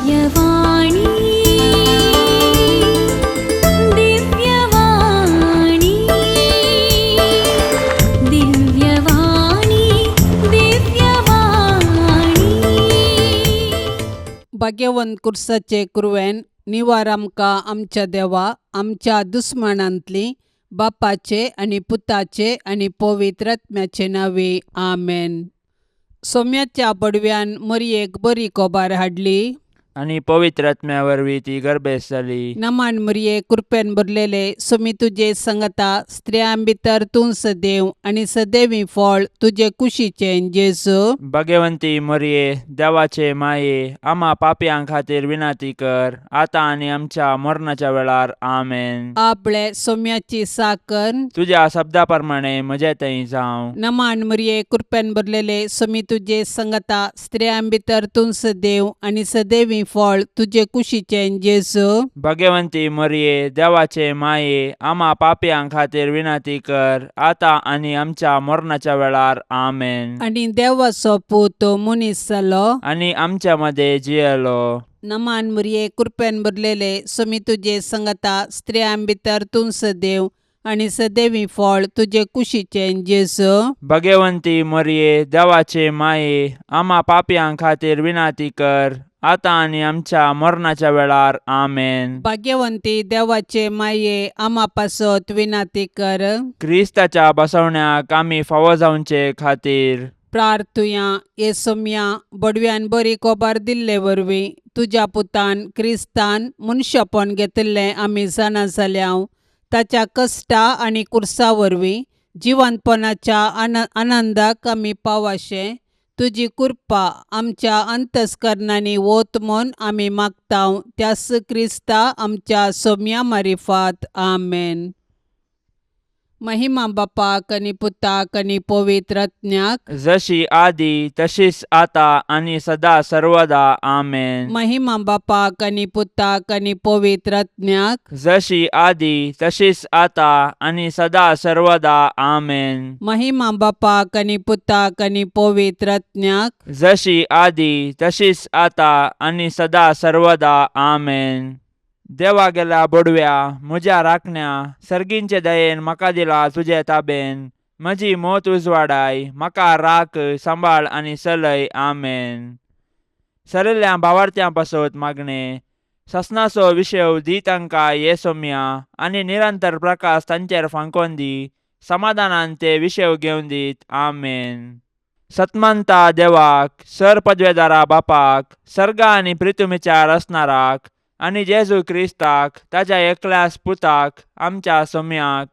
दिव्यवाणी, दिव्यवाणी, दिव्यवाणी, दिव्यवाणी. भाग्यवंत कुर्साचे कुरवेन निवार आमकां आमच्या देवा आमच्या दुस्मानांतली बापाचे आनी पुताचे आनी पवित्र आत्म्याचे नांवे आमेन. सोम्याच्या बडव्यान मरयेक बरी कोबार हाडली आनी पवित्र आत्म्या वरवीं ती गर्भेस्त जाली. नमान मरये, कृपेन भरलेले, सोमी तुजे संगता, स्त्रियां भितर तूं सदैव आनी सदैवी फळ तुजे कुशीचें जेजू. भगवंती मरये, देवाचे माये, आमा पापयां खातीर विनंती कर, आतां आनी आमच्या मरणाच्या वेळार. आमेन. आपले सोम्याची साकर तुज्या शब्दा प्रमाणे म्हजे थंय जावं. नमान मरये, कृपेन भरलेले, सोमी तुजे संगता, स्त्रियां भितर तूं सदैव आनी सदैवी फळ तुजे कुशीचें जेजू. भगवंती मरये, देवाचे माये, आमा पापयां खातीर विनंती कर, आतां आनी आमच्या मरणाच्या वेळार. आमेन. आनी देवाचो पूत मनीस जालो आनी आमच्या मदें जियेलो. नमान मरये, कृपेन भरलेले, सोमी तुजे संगता, स्त्रियां भितर तूं सदैव आनी सदैवी फळ तुजे कुशीचें जेजू. भगवंती मरये, देवाचे माये, आमा पापयां खातीर विनंती कर, आतां आनी आमच्या मरणाच्या वेळार. आमेन. भाग्यवंती देवाचे माये, आमा पासत विनंती कर. क्रिस्ताच्या बसवण्याक आमी फावो जावचे खातीर प्रार्थुया. ये सोम्या, बडव्यान बरी कोबार दिल्ले वरवीं तुज्या पुतान क्रिस्तान मनशापण घेतिल्लें आमी जाणा जाल्या. ताच्या कश्टा आनी कुर्सा वरवीं जिवंतपणाच्या आनंदाक आमी पावाशें तुजी कृपा आमच्या अंतस्करणांनी वत म्हूण आमी मागता, त्यास क्रिस्ता आमच्या सोम्या मारिफात. आमेन. महिमा बापाक आनी पुताक आनी पवित्र आत्म्याक. जशी आदी तशीच आता आनी सदा सर्वदा. आमेन. महिमा बापाक आनी पुताक आनी पवित्र आत्म्याक. जशी आदी तशीच आता आनी सदा सर्वदा. आमेन. महिमा बापाक आनी पुताक आनी पवित्र आत्म्याक. जशी आदी तशीच आता आनी सदा सर्वदा. आमेन. देवा गेल्या बोडव्या, म्हज्या राखण्या, सर्गींचे दयेन म्हाका दिला तुजे ताबेन. म्हजी मोत उजवाडाय, म्हाका राख, सांबाळ आनी चलय. आमेन. सरिल्ल्या भावार्थ्यां पासत मागणें. ससनाचो विशय दी तांकां ये सोम्या आनी निरंतर प्रकाश तांचेर फांकोन दी. समाधानान ते विशय घेवन दीत. आमेन. सतमंता देवाक, सर पदवेदारा बापाक, सर्गा आनी प्रितुमीच्या रचणाराक आनी जेजू क्रिस्ताक, ताज्या एकल्याच पुताक, आमच्या सोम्याक,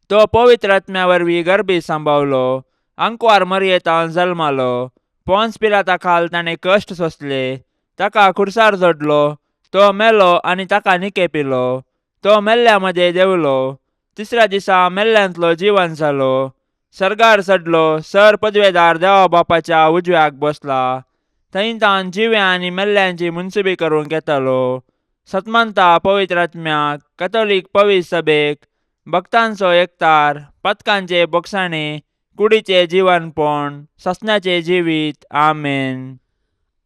तो पवित्र आत्म्या वरवीं गर्भी सांबावलो, आंकवार मरयेतान जल्मालो, पोन्स पिलाता खाल ताणें कश्ट सोंसले, ताका खुर्सार जोडलो, तो मेलो आनी ताका निकेपिलो, तो मेल्ल्या मदें देंवलो, तिसऱ्या दिसा मेल्ल्यांतलो जिवन जालो, सर्गार चडलो, सर पदवेदार देवा बापाच्या उजव्याक बसला, थंय तावन जिव्या आनी मेल्ल्यांची मुनसुबी करूंक येतालो. सतमंता पवित्र आत्म्याक, कथोलीक पवित्र सभेक, भक्तांचो एकतार, पथकांचे बोगसाणे, कुडीचे जिवनपण, ससनाचें जिवीत. आमेन.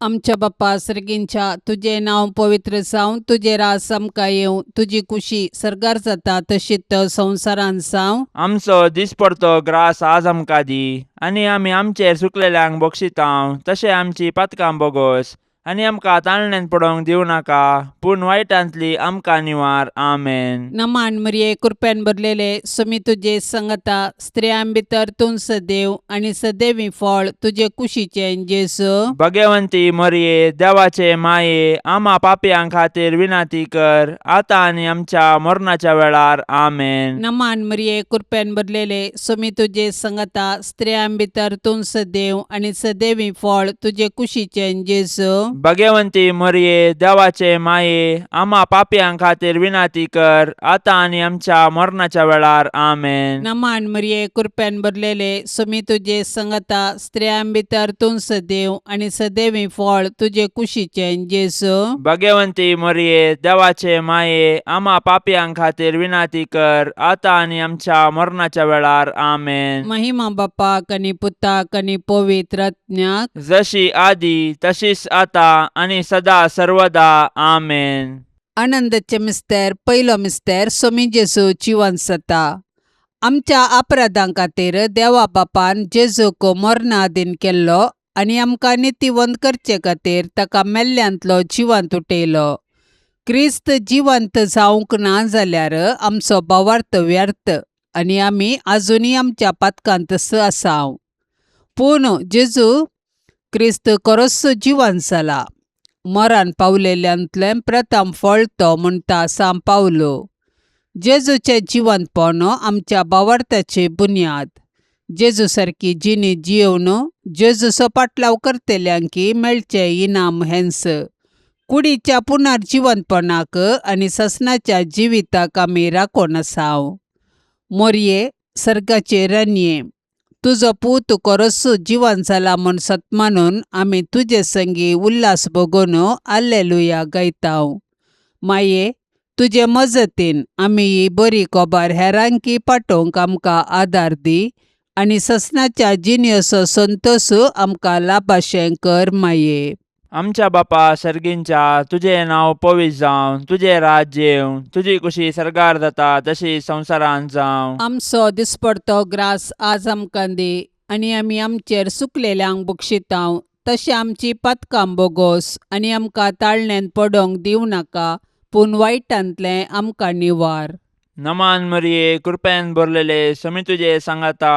आमच्या बाप्पा सर्गींच्या, तुजें नांव पवित्र जावं, तुजें राज आमकां येवं, तुजी कुशी सर्गार जाता तशीच संवसारांत जावं. आमचो दिसपडतो ग्रास आज आमकां दी आनी आमी आमचेर चुकलेल्यांक बक्षितांव तशें आमची पातकां बोगोस आनी आमकां ताळण्यांत पडोवंक दिवं नाका, पूण वायटांतली आमकां निवार. आमेन. नमान मरिये, कृपेन भरलेले, सुमी तुजे संगता, स्त्रियां भितर तूं सदैव आनी सदैवी फळ तुजे कुशीचें जेजू. भगवंती मरिये, देवाचे माये, आमा पापयां खातीर विनंती कर, आतां आनी आमच्या मरणाच्या वेळार. आमेन. नमान मरिये, कृपेन भरलेले, सुमी तुजे संगता, स्त्रियां भितर तूं सदैव आनी सदैवी फळ तुजे कुशीचें जेजू. भगवंती मरिये, देवाचे माये, आमा पापयां खातीर विनंती कर, आतां आनी आमच्या मरणाच्या वेळार. आमेन. नमान मरिये, कृपेन भरलेले, सुमी तुजे संगता, स्त्रियां भितर तूं सदैव आनी सदैवी फळ तुजे कुशीचें जेजू. भगवंती मरिये, देवाचे माये, आमा पापयां खातीर विनंती कर, आतां आनी आमच्या मरणाच्या वेळार. आमेन. महिमा बापाक आनी पुताक आनी पवित्र आत्म्याक. जशी आदी तशीच आता आतां आनी सदा सर्वदा. आमेन. आनंदाचे मिस्तेर. पयलो मिस्तेर, सोमी जेजू जिवन जाता. आमच्या अपराधां खातीर देवा बापान जेजूक मरणाधीन केल्लो आनी आमकां नितीवंत करचे खातीर ताका मेल्ल्यांतलो जिवंत उठयलो. क्रिस्त जिवंत जावंक ना जाल्यार आमचो भावार्थ व्यर्थ आनी आमी आजुनूय आमच्या पातकांतच आसा. पूण जेजू क्रिस्त खरोच जिवंत जाला, मरण पावलेल्यांतलें प्रथम फळ तो म्हणटा सांव पावलो. जेजूचें जिवंतपण आमच्या भावार्थाची बुन्याद. जेजू सारकी जिणी जियोवन जेजूचो पाटलाव करतल्यांकी मेळचें इनाम हेंच. कुडीच्या पुनर्जिवंतपणाक आनी ससनाच्या जिविताक आमी राखून आसाव. मोरये, सर्गाचे राणये, तुजो पूत खरोच जिवन जाला म्हूण सत मानून आमी तुजे संगी उल्हास भोगून आल्लेलुया गायताव. माये, तुजे मजतीन आमी ही बरी खबर हेरांकी पाठोवंक आमकां आदार दी आनी ससनाच्या जिणेचो संतोश आमकां लाभाशें कर माये. आमच्या बापा सर्गींच्या, तुजें नांव पवित्र जावं, तुजें राज्य येवं, तुजी कुशी सर्गार जाता तशी संवसारांत जावं. आमचो दिसपडतो ग्रास आज आमकां दी आनी आमी आमचेर सुकलेल्यांक बक्षितांव तशें आमची पातकां बोगोस आनी आमकां ताळण्यांत पडोंक दिवं नाका, पूण वायटांतलें आमकां निवार. नमान मरिये, कृपेन भरलेले, समी तुजे सांगाता,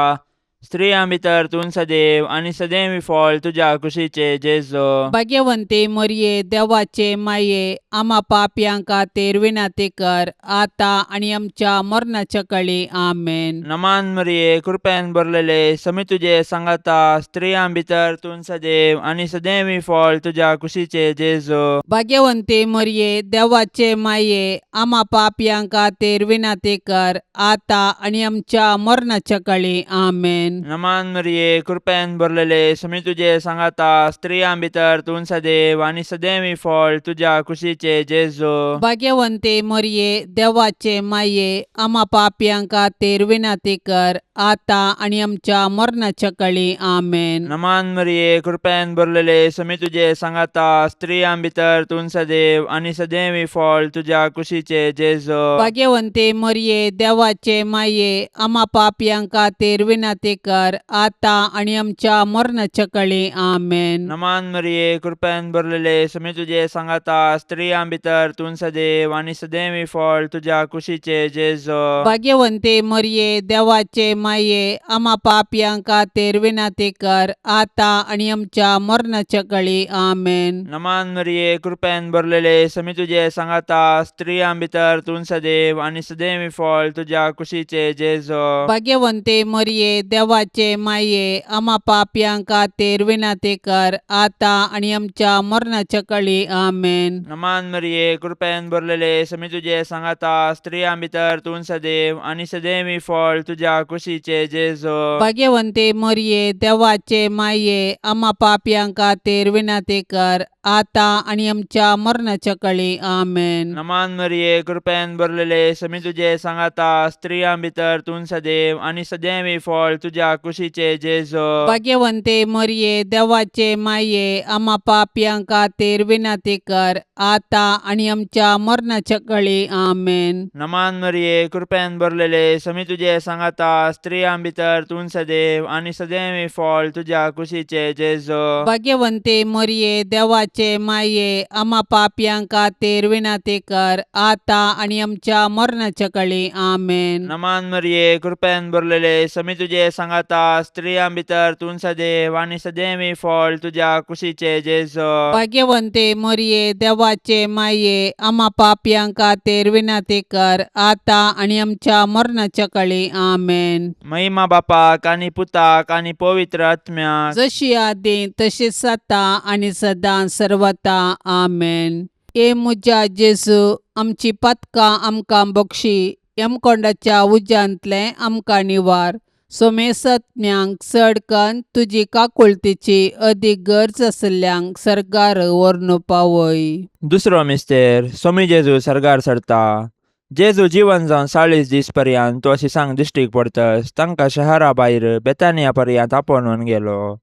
स्त्रियां भितर तूं सदैव आनी सदैव फळ तुज्या कुशीचे जेजो. भाग्यवंती मरये, देवाचे माये, आमा पापयां खातीर विनंती कर आतां आनी आमच्या मरणाच्या कळी. आमेन. नमान मरिये, कृपेन भरलेले, समी तुजे सांगाता, स्त्रियां भितर तूं सदैव आनी सदैव फळ तुज्या कुशीचे जेजो. भाग्यवंती मरये, देवाचे माये, आमा पापयां खातीर विनंती कर आतां आनी आमच्या मरणाच्या कळी. आमेन. नमान मरिये, कृपेन भरलेले, समी तुजे सांगाता, स्त्रियां भितर तूं सदैव आनी सदैव फळ तुज्या कुशीचे जेजो. भाग्यवंती मरये, देवाचे माये, आमा पापयां खातीर विनंती कर आतां आनी आमच्या मरणाच्या कळी. आमेन. नमान मरिये, कृपेन भरलेले, समी तुजे सांगाता, स्त्रियां भितर तूं सदैव आनी सदैव फळ तुज्या कुशीचे जेजो. भाग्यवंती मरये, देवाचे माये, आमा पापयां खातीर विनंती कर आतां आनी आमच्या मरणाच्या कळी. आमेन. नमान मरिये, कृपेन भरलेले, समी तुजे सांगाता, स्त्रियां भितर तूं सदैव आनी सदैव फळ तुज्या कुशीचे जेजो. भाग्यवंती मरये, देवाचे माये, आमा पापयां खातीर विनंती कर आतां आनी आमच्या मरणाच्या कळी. आमेन. नमान मरिये, कृपेन भरलेले, समी तुजे सांगाता, स्त्रियां भितर तूं सदैव आनी सदैव फळ तुज्या कुशीचे जेजो. भाग्यवंती मरये, देवाचे माये, आमा पापयां खातीर विनंती कर आतां आनी आमच्या मरणाच्या कळी. आमेन. नमान मरिये, कृपेन भरलेले, समी तुजे सांगाता, स्त्रियां भितर तूं सदैव आनी सदैव फळ तुज्या कुशीचे जेजो. भाग्यवंती मरये, देवाचे माये, आमा पापयां खातीर विनंती कर आतां आनी आमच्या मरणाच्या कळी. आमेन. नमान मरिये, कृपेन भरलेले, समी तुजे सांगाता, स्त्रियां भितर तूं सदैव आनी सदैव फळ तुज्या कुशीचे जेजो. भाग्यवंती मरये, देवाचे माये, आमा पापयां खातीर विनंती कर आतां आनी आमच्या मरणाच्या कळी. आमेन. नमान मरिये, कृपेन भरलेले, समी तुजे सांगाता, स्त्रियां भितर तूं सदैव आनी सदैव फळ तुज्या कुशीचे जेजो. भाग्यवंती मरये, देवाचे माये, आमा पापयां खातीर विनंती कर आतां आनी आमच्या मरणाच्या कळी. आमेन. नमान मरिये, कृपेन भरलेले, समी तुजे सांगाता, स्त्रियां भितर तूं सदैव आनी सदैव फळ तुज्या कुशीचे जेजो. भाग्यवंती मरये, देवाचे माये, आमा पापयां खातीर विनंती कर आतां आनी आमच्या मरणाच्या कळी. आमेन. महिमा बापाक आनी पुताक आनी पवित्र आत्म्याक, जशी आदी तशीच आतां आनी सदां सर्वता. आमेन. ए म्हज्या जेजू, आमची पातकां आमकां बक्षी, यमकोंडाच्या उज्यांतलें आमकां निवार, सोमेसत्म्यांक चड कन्न तुजी काकुळतीची अदीक गरज आशिल्ल्यांक सर्गार व्हरून पावय. दुसरो मिस्तेर, सोमी जेजू सर्गार सरता. जेजू जिवन जावन 40 दीस पर्यंत तो शिसांक दिश्टीक पडतस तांकां शहरा भायर बेतानिया पर्यंत आपोवन गेलो.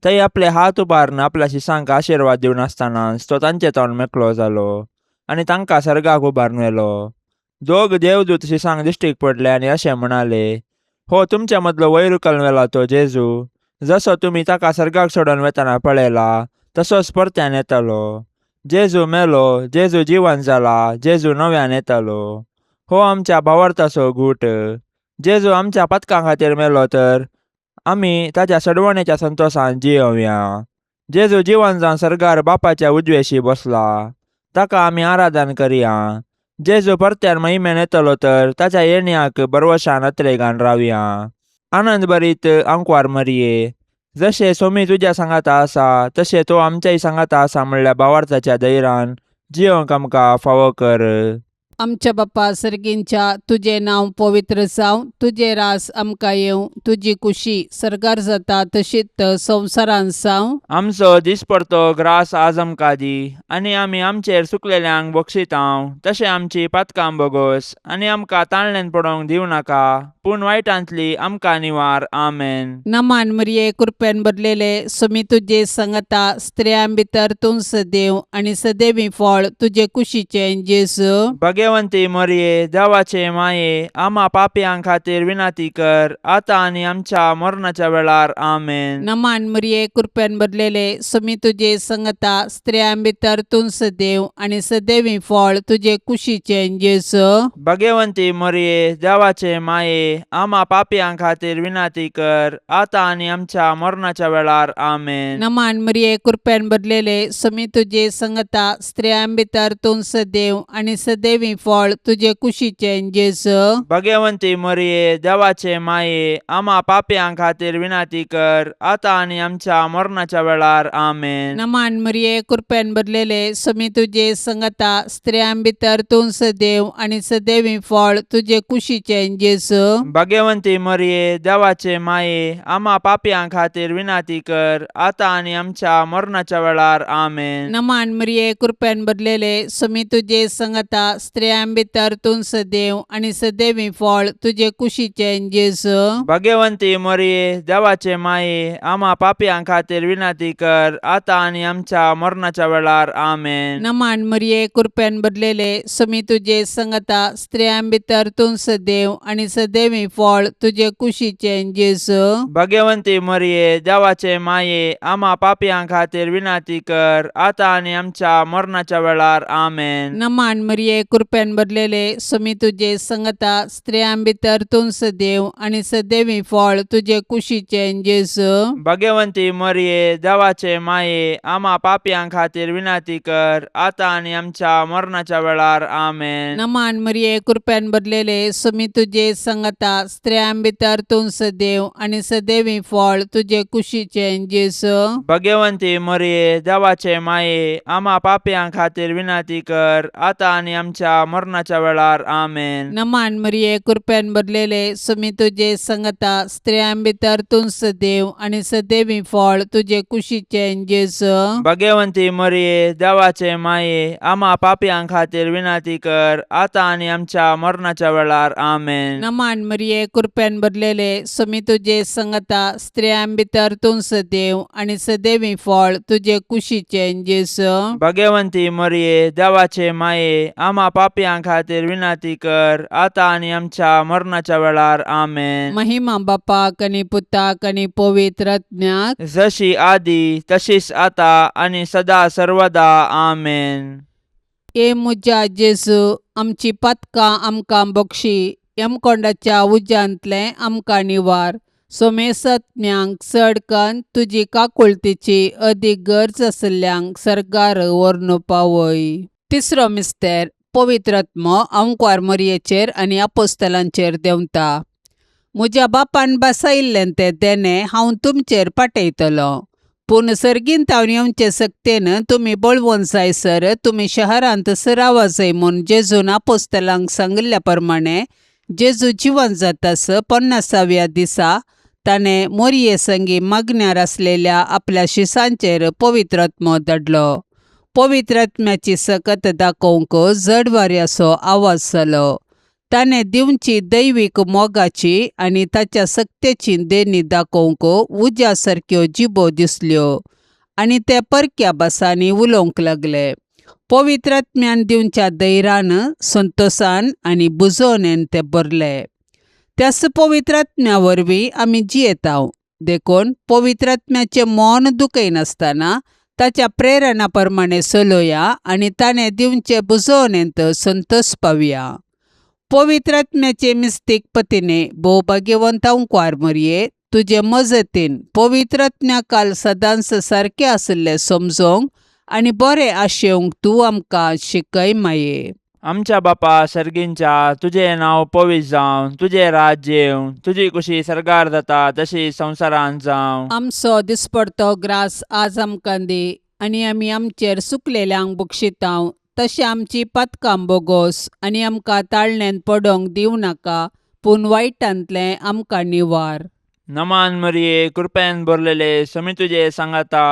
थंय आपले हात उबारून आपल्या शिसांक आशिर्वाद दिवन आसतनाच तो तांचे तोंड मेकळो जालो आनी तांकां सर्गाक उबारून व्हेलो. दोग देवदूत शिसांक दिश्टीक पडले आनी अशें म्हणाले, हो तुमच्या मदलो वयर उखलून व्हेला तो जेजू, जसो तुमी ताका सर्गाक सोडून वेतना पळयला तसोच परत्यान येतलो. जेजू मेलो, जेजू जिवन जाला, जेजू नव्यान येतलो. हो आमच्या भावार्थाचो गूट. जेजू आमच्या पातकां खातीर मेलो तर आमी ताच्या सडवणेच्या संतोशान जियोवया. जेजू जिवन जावन सर्गार बापाच्या उजवेशी बसला, ताका आमी आराधन करया. जेजू परत्यान महिमेन येतलो तर ताच्या येण्याक बरवशान अत्रेगान रावया. आनंद भरीत आंकवार मरये, जशें सोमी तुज्या सांगाता आसा तशें तो आमच्याय सांगाता आसा म्हणल्या भावार्थाच्या धैरान जियोंक आमकां फावो कर. आमच्या बापा सर्गींच्या, तुजें नांव पवित्र जावं, तुजें रास आमकां येवं, तुजी कुशी सर्गार जाता तशीच संवसारांत जावं. आमचो दिसपडतो ग्रास आज आमकां दी, आनी आमी आमचेर सुकलेल्यांक बक्षितांव तशें आमची पातकां बोगोस, आनी आमकां ताळण्यान पडोवंक दिवं नाका, पूण वायटांतली आमकां निवार. आमेन. नमान मरिये, कृपेन भरलेले, सुमी तुजे संगता, स्त्रियां भितर तूं सदैव आनी सदैवी फळ तुजे कुशीचें जेजू. भगवंती मरये, देवाचे माये, आमा पापयां खातीर विनंती कर, आतां आनी आमच्या मरणाच्या वेळार. आमेन. नमान मरिये, कृपेन भरलेले, सुमी तुजे संगता, स्त्रियां भितर तूं सदैव आनी सदैवी फळ तुजे कुशीचें जेजू. भगवंती मरये, देवाचे माये, आमा पापयां खातीर विनंती कर, आतां आनी आमच्या मरणाच्या वेळार. आमेन. नमान मरिये, कृपेन भरलेले, सुमी तुजे संगता, स्त्रियां भितर तूं सदैव आनी सदैवी फळ तुजे कुशीचें जेजू. भगवंती मरये, देवाचे माये, आमा पापयां खातीर विनंती कर, आतां आनी आमच्या मरणाच्या वेळार. आमेन. नमान मरिये, कृपेन भरलेले, सुमी तुजे संगता, स्त्रियां भितर तूं सदैव आनी सदैवी फळ तुजे कुशीचें जेजू. भगवंती मरये, देवाचे माये, आमा पापयां खातीर विनंती कर, आतां आनी आमच्या मरणाच्या वेळार. आमेन. नमान मरिये, कृपेन भरलेले, सुमी तुजे संगता, स्त्रियां भितर तूं सदैव आनी सदैवी फळ तुजे कुशीचें जेजू. भगवंती मरये, देवाचे माये, आमा पापयां खातीर विनंती कर, आतां आनी आमच्या मरणाच्या वेळार. आमेन. नमान मरिये, कृपेन भरलेले, सुमी तुजे संगता, स्त्रियां भितर तूं सदैव आनी सदैवी फळ तुजे कुशीचें जेजू. भगवंती मरये, देवाचे माये, आमा पापयां खातीर विनंती कर, आतां आनी आमच्या मरणाच्या वेळार. आमेन. नमान मरिये, कृपेन भरलेले, सुमी तुजे संगता, स्त्रियां भितर तूं सदैव आनी सदैवी फळ तुजे कुशीचें जेजू. भगवंती मरये, देवाचे माये, आमा पापयां खातीर विनंती कर, आतां आनी आमच्या मरणाच्या वेळार. आमेन. नमान मरिये, कृपेन भरलेले, सुमी तुजे संगता, स्त्रियां भितर तूं सदैव आनी सदैवी फळ तुजे कुशीचें जेजू. भगवंती मरये, देवाचे माये, आमा पापयां खातीर विनंती कर, आतां आनी आमच्या मरणाच्या वेळार. आमेन. नमान मरिये, कृपेन भरलेले, सुमी तुजे संगता, स्त्रियां भितर तूं सदैव आनी सदैवी फळ तुजे कुशीचें जेजू. भगवंती मरये, देवाचे माये, आमा पापयां खातीर विनंती कर, आतां आनी आमच्या मरणाच्या वेळार. आमेन. नमान मरिये, कृपेन भरलेले, सुमी तुजे संगता, स्त्रियां भितर तूं सदैव आनी सदैवी फळ तुजे कुशीचें जेजू. भगवंती मरये, देवाचे माये, आमा पापयां खातीर विनंती कर, आतां आनी आमच्या मरणाच्या वेळार. आमेन. महिमा बापाक आनी पुताक आनी पवित्र आत्म्याक, जशी आदी तशीच आता आनी सदा सर्वदा. आमेन. ए म्हज्या जेजू, आमची पातकां आमकां बक्षी, यमकोंडाच्या उज्यांतलें आमकां निवार, सोमेसत्म्यांक चड कन्न तुजी काकुळतीची अदीक गरज आशिल्ल्यांक सर्गार व्हरून पावय. तिसरो मिस्तेर, पवित्र आत्मो आंकवार मरयेचेर आनी आपोस्तलांचेर देंवता. म्हज्या बापान बसयिल्लें तें देणें हांव तुमचेर पाठयतलो, पूण सर्गींत हांव येवचे सक्तेन तुमी बळवंत जायसर तुमी शहरांत सरावा जाय म्हूण जेजून आपोस्तलांक सांगिल्ल्या प्रमाणे, जेजू जिवन जातास 50व्या दिसा ताणें मोरये संगी मागण्यार आसलेल्या आपल्या शिसांचेर पवित्र आत्मो धाडलो. पवित्र आत्म्याची सकत दाखोवंक जड वाऱ्याचो आवाज जालो. ताणें दिवची दैवीक मोगाची आनी ताच्या सक्तेची देणी दाखोवंक उज्या सारक्यो जिबो दिसल्यो आनी ते परक्या भासांनी उलोवंक लागले. पवित्र आत्म्यान दिवच्या धैर्यान, संतोसान आनी बुजोवणेन ते भरले. त्याच पवित्र आत्म्या वरवीं आमी जियेतांव. देखून पवित्र आत्म्याचें मन दुखयनासतना ताच्या प्रेरणा प्रमाणें चलोया आनी ताणें दिवचे बुजोवणेंत संतोस पावया. पवित्र आत्म्याचे मिस्तीक पतीने भोव भाग्यवंत अंकवार मरये, तुजे मजतीन पवित्र आत्म्या काल सदांच सारकें आशिल्लें समजोंक आनी बरें आशेवंक तूं आमकां शिकय माये. आमच्या बापा सर्गींच्या, तुजें नांव पवित्र जावं, तुजें राज्य येवं, तुजी कुशी सर्गार जाता तशी संवसारांत जावं. आमचो दिसपडतो ग्रास आज आमकां दी आनी आमी आमचेर सुकलेल्यांक बक्षितांव तशें आमची पातकां बोगोस आनी आमकां ताळण्यांत पडोंक दिवं नाका, पूण वायटांतलें आमकां निवार. नमान मरिये, कृपेन भरलेले, समी तुजे सांगाता,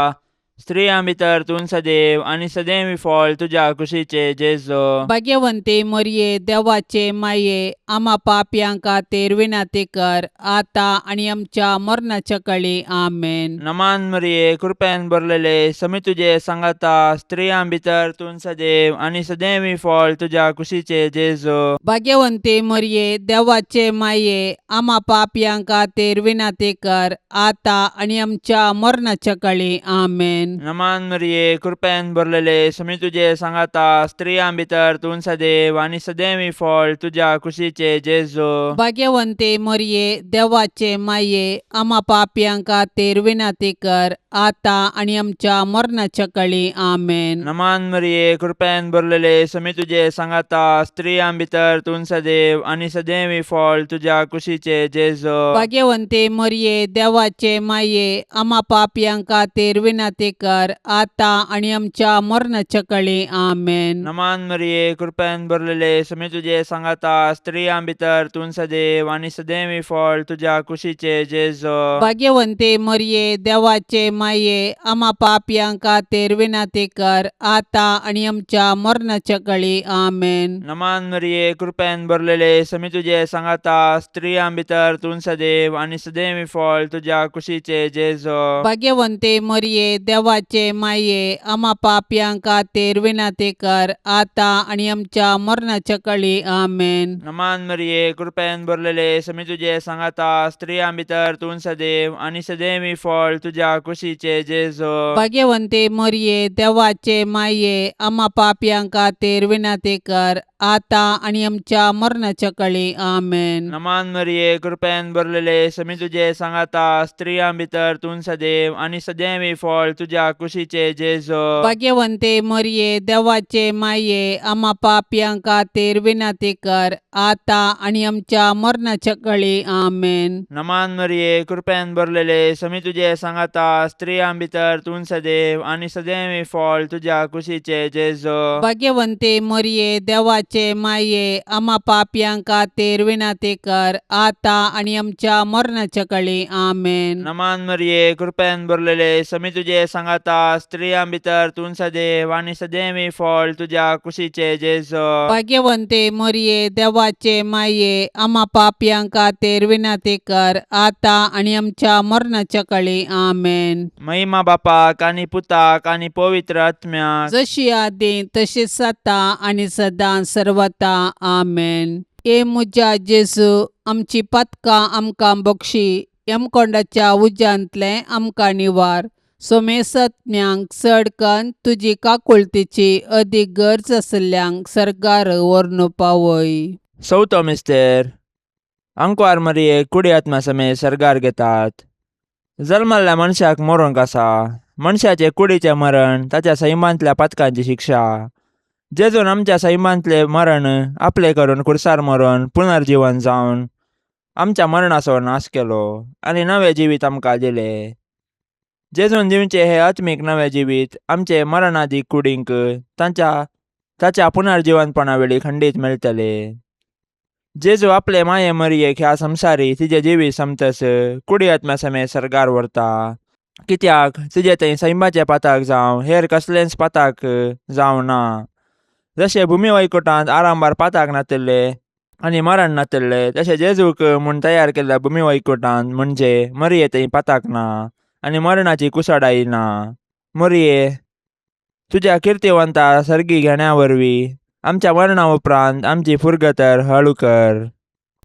स्त्रियां भितर तूं सदैव आनी सदैव फळ तुज्या कुशीचे जेजो. भाग्यवंती मरये, देवाचे माये, आमा पापयां खातीर विनंती कर आतां आनी आमच्या मरणाच्या कळी. आमेन. नमान मरिये, कृपेन भरलेले, समी तुजे सांगाता, स्त्रियां भितर तूं सदैव आनी सदैव फळ तुज्या कुशीचे जेजो. भाग्यवंती मरये, देवाचे माये, आमा पापयां खातीर विनंती कर आतां आनी आमच्या मरणाच्या कळी. आमेन. नमान मरिये, कृपेन भरलेले, समी तुजे सांगाता, स्त्रियां भितर तूं सदैव आनी सदैव फळ तुज्या कुशीचे जेजो. भाग्यवंती मरये, देवाचे माये, आमा पापयां खातीर विनंती कर आतां आनी आमच्या मरणाच्या कळी. आमेन. नमान मरिये, कृपेन भरलेले, समी तुजे सांगाता, स्त्रियां भितर तूं सदैव आनी सदैव फळ तुज्या कुशीचे जेजो. भाग्यवंती मरये, देवाचे माये, आमा पापयां खातीर विनंती कर आतां आनी आमच्या मरणाच्या कळी. आमेन. नमान मरिये, कृपेन भरलेले, समी तुजे सांगाता, स्त्रियां भितर तूं सदैव आनी सदैव फळ तुज्या कुशीचे जेजो. भाग्यवंती मरये, देवाचे माये, आमा पापयां खातीर विनंती कर आतां आनी आमच्या मरणाच्या कळी. आमेन. नमान मरिये, कृपेन भरलेले, समी तुजे सांगाता, स्त्रियां भितर तूं सदैव आनी सदैव फळ तुज्या कुशीचे जेजो. भाग्यवंती मरये, देवाचे माये, आमा पापयां खातीर विनंती कर आतां आनी आमच्या मरणाच्या कळी. आमेन. नमान मरिये, कृपेन भरलेले, समी तुजे सांगाता, स्त्रियां भितर तूं सदैव आनी सदैव फळ तुज्या कुशीचे जेजो. भाग्यवंती मरये, देवाचे माये, आमा पापयां खातीर विनंती कर आतां आनी आमच्या मरणाच्या कळी. आमेन. नमान मरिये, कृपेन भरलेले, समी तुजे सांगाता, स्त्रियां भितर तूं सदैव आनी सदैव फळ तुज्या कुशीचे जेजो. भाग्यवंती मरये, देवाचे माये, आमा पापयां खातीर विनंती कर आतां आनी आमच्या मरणाच्या कळी. आमेन. नमान मरिये, कृपेन भरलेले, समी तुजे सांगाता, स्त्रियां भितर तूं सदैव आनी सदैव फळ तुज्या कुशीचे जेजो. भाग्यवंती मरये, देवाचे माये, आमा पापयां खातीर विनंती कर आतां आनी आमच्या मरणाच्या कळी. आमेन. नमान मरिये, कृपेन भरलेले, समी तुजे सांगाता, स्त्रियां भितर तूं सदैव आनी सदैव फळ तुज्या कुशीचे जेजो. भाग्यवंती मरये, देवाचे माये, आमा पापयां खातीर विनंती कर आतां आनी आमच्या मरणाच्या कळी. आमेन. महिमा बापाक आनी पुताक आनी पवित्र आत्म्याक, जशी आदी तशीच आतां आनी सदां सर्वता. आमेन. ए म्हज्या जेजू, आमची पातकां आमकां बक्षी, यमकोंडाच्या उज्यांतलें आमकां निवार, सोमेसत्म्यांक चड कन्न तुजी काकुळतीची अदीक गरज आशिल्ल्यांक सर्गार व्हरून पावय. चवथो मिस्तेर, आंकवार मरियेक कुडी आत्मा समेत सर्गार घेतात. जल्मल्ल्या मनशाक मरूंक आसा. मनशाचे कुडीचें मरण ताच्या सैमांतल्या पातकांची शिक्षा. जेजून आमच्या सैमांतलें मरण आपलें करून खुर्सार मरून पुनर्जिवन जावन आमच्या मरणाचो नाश केलो आनी नवें जिवीत आमकां दिलें. जेजून दिवचें हें आत्मीक नवें जिवीत आमचे मरणादी कुडींक तांच्या ताच्या पुनर्जिवनपणा वेळी खंडीत मेळटलें. जेजू आपले माये मरियेक ह्या संवसारी तिजें जिवीत समतस कुडी आत्म्या समेत सर्गार व्हरता, कित्याक तिजें थंय सैमाचें पाताक जावं हेर कसलेंच पाताक जावं ना. जशें भुमी वैकुटांत आरंभार पाताक नातिल्लें आनी मरण नातल्ले तशें जेजूक म्हूण तयार केल्ल्या भूमी वैकुटान म्हणजे मरिये थंय पाताक ना आनी मरणाची कुसाडाय ना. मरिये, तुज्या किर्तिवंता सर्गी घेण्या वरवीं आमच्या मरणा उपरांत आमची फुरगतर हळू कर.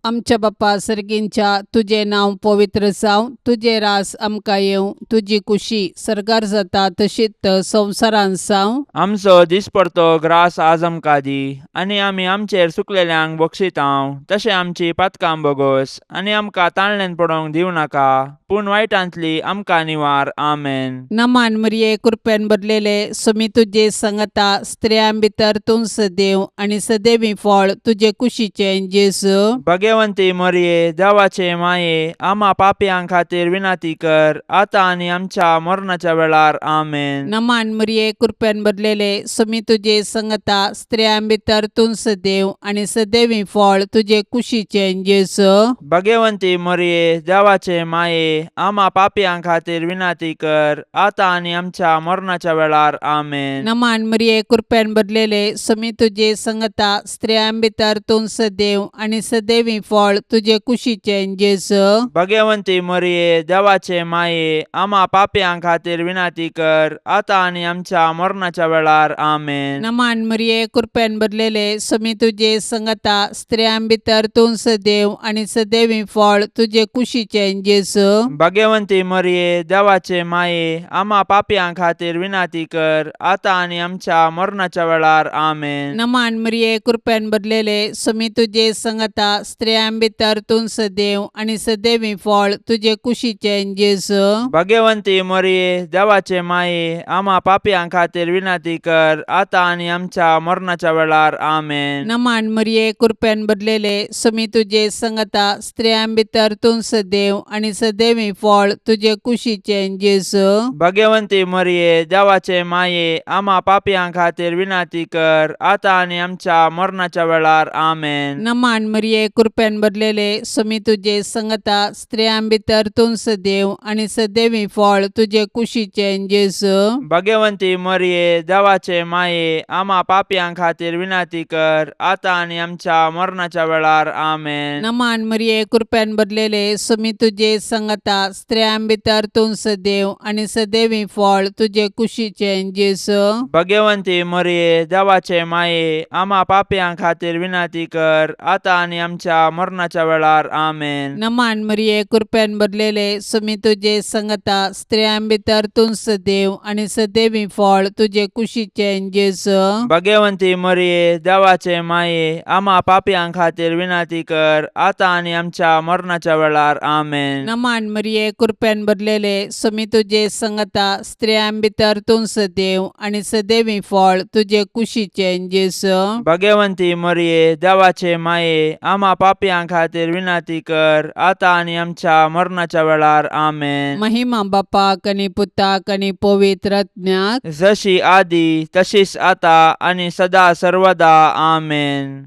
आमच्या बापा सर्गींच्या तुजें नांव पवित्र जावं, तुजें रास आमकां येवं, तुजी कुशी सर्गार जाता तशीच संवसारांत जावं. आमचो दिसपडतो ग्रास आज आमकां दी आनी आमी आमचेर सुकलेल्यांक बक्षितांव तशें आमची पातकां बोगोस आनी आमकां ताणल्यान पडोवंक दिवं नाका पूण वायटांतली आमकां निवार. आमेन. नमान मरिये, कृपेन भरलेले, सुमी तुजे संगता, स्त्रियां भितर तूं सदैव आनी सदैवी फळ तुजे कुशीचें जेजू. भगवंती मरिये, देवाचे माये, आमा पापयां खातीर विनंती कर आतां आनी आमच्या मरणाच्या वेळार. आमेन. नमान मरिये, कृपेन भरलेले, सुमी तुजे संगता, स्त्रियां भितर तूं सदैव आनी सदैवी फळ तुजे कुशीचें जेजू. भगवंती मरिये, देवाचे माये, आमा पापयां खातीर विनंती कर आतां आनी आमच्या मरणाच्या वेळार. आमेन. नमान मरिये, कृपेन भरलेले, सुमी तुजे संगता, स्त्रियां भितर तूं सदैव आनी सदैवी फळ तुजे कुशीचें जेजू. भगवंती मरिये, देवाचे माये, आमा पापयां खातीर विनंती कर आतां आनी आमच्या मरणाच्या वेळार. आमेन. नमान मरिये, कृपेन भरलेले, सुमी तुजे संगता, स्त्रियां भितर तूं सदैव आनी सदैवी फळ तुजे कुशीचें जेजू. भगवंती मरिये, देवाचे माये, आमा पापयां खातीर विनंती कर आतां आनी आमच्या मरणाच्या वेळार. आमेन. नमान मरिये, कृपेन भरलेले, सुमी तुजे संगता, स्त्रियां भितर तूं सदैव आनी सदैवी फळ तुजे कुशीचें जेजू. भगवंती मरिये, देवाचे माये, आमा पापयां खातीर विनंती कर आतां आनी आमच्या मरणाच्या वेळार. आमेन. नमान मरिये, कृपेन भरलेले, सुमी तुजे संगता, स्त्रियां भितर तूं सदैव आनी सदैवी फळ तुजे कुशीचें जेजू. भगवंती मरिये, देवाचे माये, आमा पापयां खातीर विनंती कर आतां आनी आमच्या मरणाच्या वेळार. आमेन. नमान मरिये, कृपेन भरलेले, सुमी तुजे संगता, स्त्रियां भितर तूं सदैव आनी सदैवी फळ तुजे कुशीचें जेजू. भगवंती मरिये, देवाचे माये, आमा पापयां खातीर विनंती कर आतां आनी आमच्या मरणाच्या वेळार. आमेन. नमान मरिये, कृपेन भरलेले, सुमी तुजे संगता, स्त्रियां भितर तूं सदैव आनी सदैवी फळ तुजे कुशीचें जेजू. भगवंती मरिये, देवाचे माये, आमा पापयां खातीर विनंती कर आतां आनी आमच्या मरणाच्या वेळार. आमेन. नमान मरिये, कृपेन भरलेले, सुमी तुजे संगता, स्त्रियां भितर तूं सदैव आनी सदैवी फळ तुजे कुशीचें जेजू. भगवंती मरिये, देवाचे माये, आमा पापयां खातीर विनंती कर आतां आनी आमच्या मरणाच्या वेळार. आमेन. नमान मरिये, कृपेन भरलेले, सुमी तुजे संगता, स्त्रियां भितर तूं सदैव आनी सदैवी फळ तुजे कुशीचें जेजू. भगवंती मरिये, देवाचे माये, आमा पापयां खातीर विनंती कर आतां आनी आमच्या मरणाच्या वेळार. आमेन. महिमा बापाक आनी पुताक आनी पवित्र आत्म्याक. जशी आदी तशीच आता आनी सदा सर्वदा. आमेन.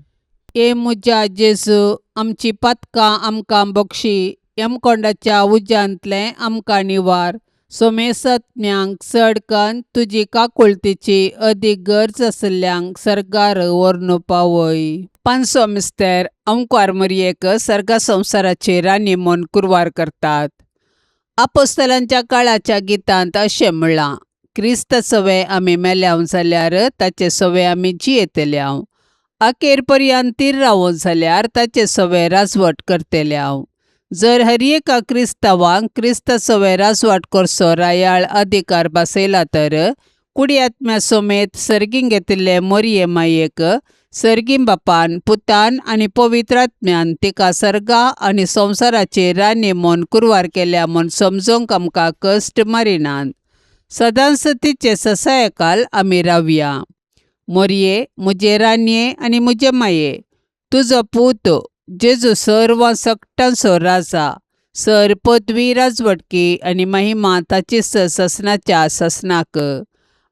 ए म्हज्या जेजू, आमची पातकां आमकां बक्षी, यमकोंडाच्या उज्यांतलें आमकां निवार, सोमेसत्म्यांक चड कन्न तुजी काकुळतीची अदीक गरज आशिल्ल्यांक सर्गार व्हरून पावय. पांचसो मिस्तेर अंकवार मरयेक सर्गा संवसाराची राणी म्हूण कुरवार करतात. आपोस्तलांच्या काळाच्या गितांत अशें म्हणलां, क्रिस्त सवे आमी मेल्याव जाल्यार ताचे सवे आमी जियेतल्याव, अखेर पर्यंत तीर रावो जाल्यार ताचे सवे राजवट करतल्याव. जर हर एका क्रिस्तांवांक क्रिस्त सवे राजवाट करचो रायाळ अधिकार बसयला तर कुडी आत्म्या समेत सर्गीं घेतिल्ले मोरये मायेक सर्गीं बापान, पुतान आनी पवित्र आत्म्यान तिका सर्गा आनी संवसाराची राणी म्हूण कुरवार केल्या म्हूण समजूंक आमकां कश्ट मारिनात. सदांच तिचे ससायकाल आमी रावया. मोरये, म्हजे राणये आनी म्हजे माये, तुजो पूत जेजू सर्व सकटांचो राजा, सर पदवी, राजवटकी आनी महिमा ताचीच ससनाच्या ससनाक.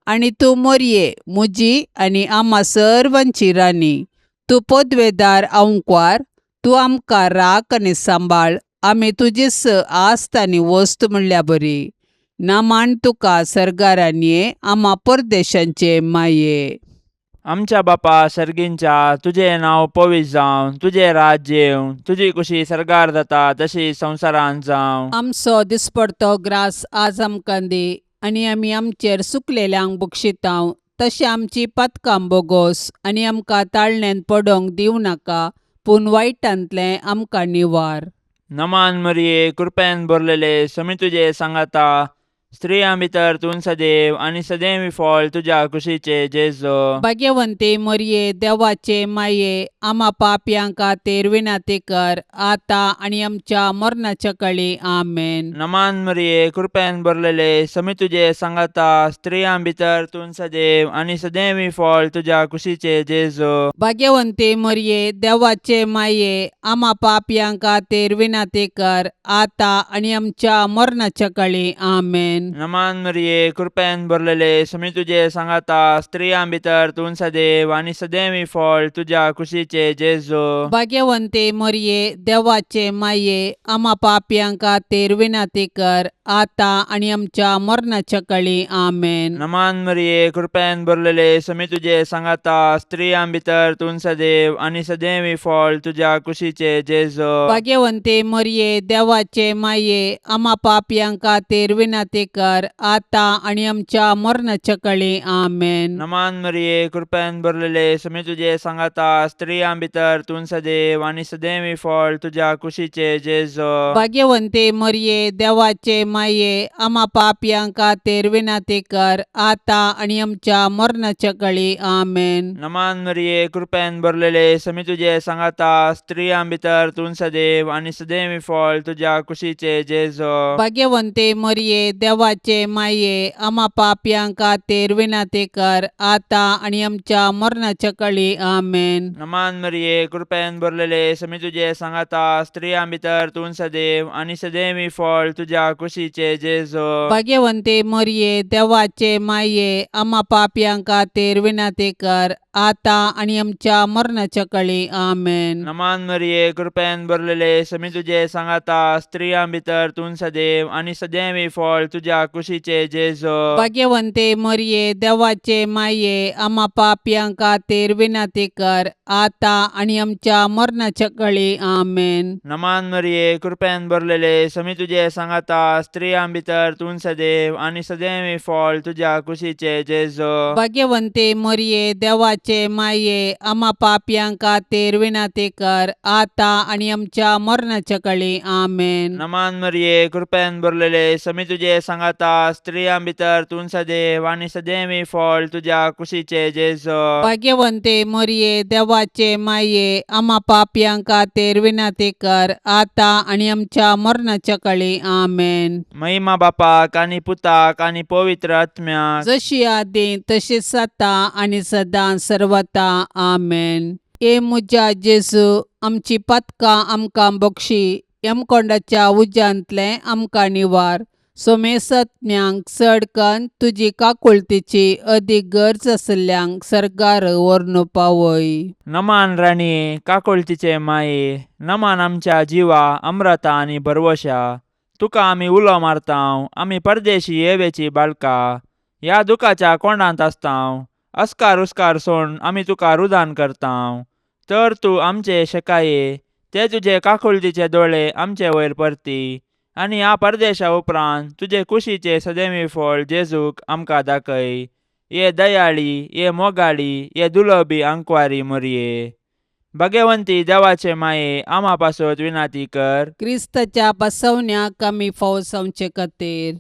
आनी तूं मोरये, म्हजी आनी आमा सर्वांची राणी, तूं पदवेदार आंकवार, तूं आमकां राख आनी सांबाळ, आमी तुजीच आस्त आनी वस्त म्हणल्या बरी. नामान तुका सर्गारानये, आमा परदेशांचे माये. आमच्या बापा सर्गींच्या तुजें नांव पवित्र जावं, तुजें राज्य येवं, तुजी कुशी सर्गार जाता तशी संवसारांत जावं. आमचो दिसपडतो ग्रास आज आमकां दी आनी आमी आमचेर सुकलेल्यांक बक्षितांव तशें आमची पातकां बोगोस आनी आमकां ताळण्यांत पडोंक दिवं नाका पूण वायटांतलें आमकां निवार. नमान मरिये, कृपेन भरलेले, समी तुजे सांगाता, स्त्रियां भितर तूं सदैव आनी सदैव फळ तुज्या कुशीचे जेजो. भाग्यवंती मोरये, देवाचे माये, आमा पापयां खातीर विनंती कर आतां आनी आमच्या मरणाच्या कळी. आमेन. नमान मरिये, कृपेन भरलेले, समी तुजे सांगाता, स्त्रियां भितर तूं सदैव आनी सदैव फळ तुज्या कुशीचे जेजो. भाग्यवंती मोरये, देवाचे माये, आमा पापयां खातीर विनंती कर आतां आनी आमच्या मरणाच्या कळी. आमेन. नमान मरिये, कृपेन भरलेले, समी तुजे सांगाता, स्त्रियां भितर तूं सदैव आनी सदैव फळ तुज्या कुशीचे जेजो. भाग्यवंती मोरये, देवाचे माये, आमा पापयां खातीर विनंती कर आतां आनी आमच्या मरणाच्या कळी. आमेन. नमान मरिये, कृपेन भरलेले, समी तुजे सांगाता, स्त्रियां भितर तूं सदैव आनी सदैव फळ तुज्या कुशीचे जेजो. भाग्यवंती मोरये, देवाचे माये, आमा पापयां खातीर विनंती कर आतां आनी आमच्या मरणाच्या कळी. आमेन. नमान मरिये, कृपेन भरलेले, समी तुजे सांगाता, स्त्रियां भितर तूं सदैव आनी सदैव फळ तुज्या कुशीचे जेजो. भाग्यवंती मोरये, देवाचे माये, आमा पापयां खातीर विनंती कर आतां आनी आमच्या मरणाच्या कळी. आमेन. नमान मरिये, कृपेन भरलेले, समी तुजे सांगाता, स्त्रियां भितर तूं सदैव आनी सदैव फळ तुज्या कुशीचे जेजो. भाग्यवंती मोरये, देवाचे माये, आमा पापयां खातीर विनंती कर आतां आनी आमच्या मरणाच्या कळी. आमेन. नमान मरिये, कृपेन भरलेले, समी तुजे सांगाता, स्त्रियां भितर तूं सदैव आनी सदैव फळ तुज्या कुशीचे जेजो. भाग्यवंती मोरये, देवाचे माये, आमा पापयां खातीर विनंती कर आतां आनी आमच्या मरणाच्या कळी. आमेन. नमान मरिये, कृपेन भरलेले, समी तुजे सांगाता, स्त्रियां भितर तूं सदैव आनी सदैव फळ तुज्या कुशीचे जेजो. भाग्यवंती मोरये, देवाचे माये, आमा पापयां खातीर विनंती कर आतां आनी आमच्या मरणाच्या कळी. आमेन. नमान मरिये, कृपेन भरलेले, समी तुजे सांगाता, स्त्रियां भितर तूं सदैव आनी सदैव फळ तुज्या कुशीचे जेजो. भाग्यवंती मोरये, देवाचे माये, आमा पापयां खातीर विनंती कर आतां आनी आमच्या मरणाच्या कळी. आमेन. नमान मरिये, कृपेन भरलेले, समी तुजे सांगाता, स्त्रियां भितर तूं सदैव आनी सदैव फळ तुज्या कुशीचे जेजो. भाग्यवंती मोरये, देवाचे माये, आमा पापयां खातीर विनंती कर आतां आनी आमच्या मरणाच्या कळी. आमेन. महिमा बापाक आनी पुताक आनी पवित्र आत्म्याक, जशी आदी तशीच आतां आनी सदां सर्वता. आमेन. ए म्हज्या जेजू, आमची पातकां आमकां बक्षी, यमकोंडाच्या उज्यांतलें आमकां निवार, सोमेसत्म्यांक चड कन्न तुजी काकुळतीची अदीक गरज आशिल्ल्यांक सर्गार व्हरून पावय. नमान राणये, काकुळतीचे माये, नमान आमच्या जिवा अमृता आनी भरवशा, तुका आमी उलो मारतांव, आमी परदेशी येवेची बाळका, ह्या दुखाच्या कोंडांत आसतांव, अस्कार उस्कार सोड आमी तुका रुदान करतांव, तर तूं आमचे शेकाये ते तुजे काकुळतीचे दोळे आमचे वयर परती आनी ह्या परदेशा उपरांत तुजे कुशीचे सदैवी फळ जेजूक आमकां दाखय. ये दयाळी, ये मोगाळी, ये दुलबी आंकवारी मोरये, भगवंती देवाचे माये, आमा पासत विनाती कर. क्रिस्ताच्या बसवण्याक आमी फावो जावचे खातीर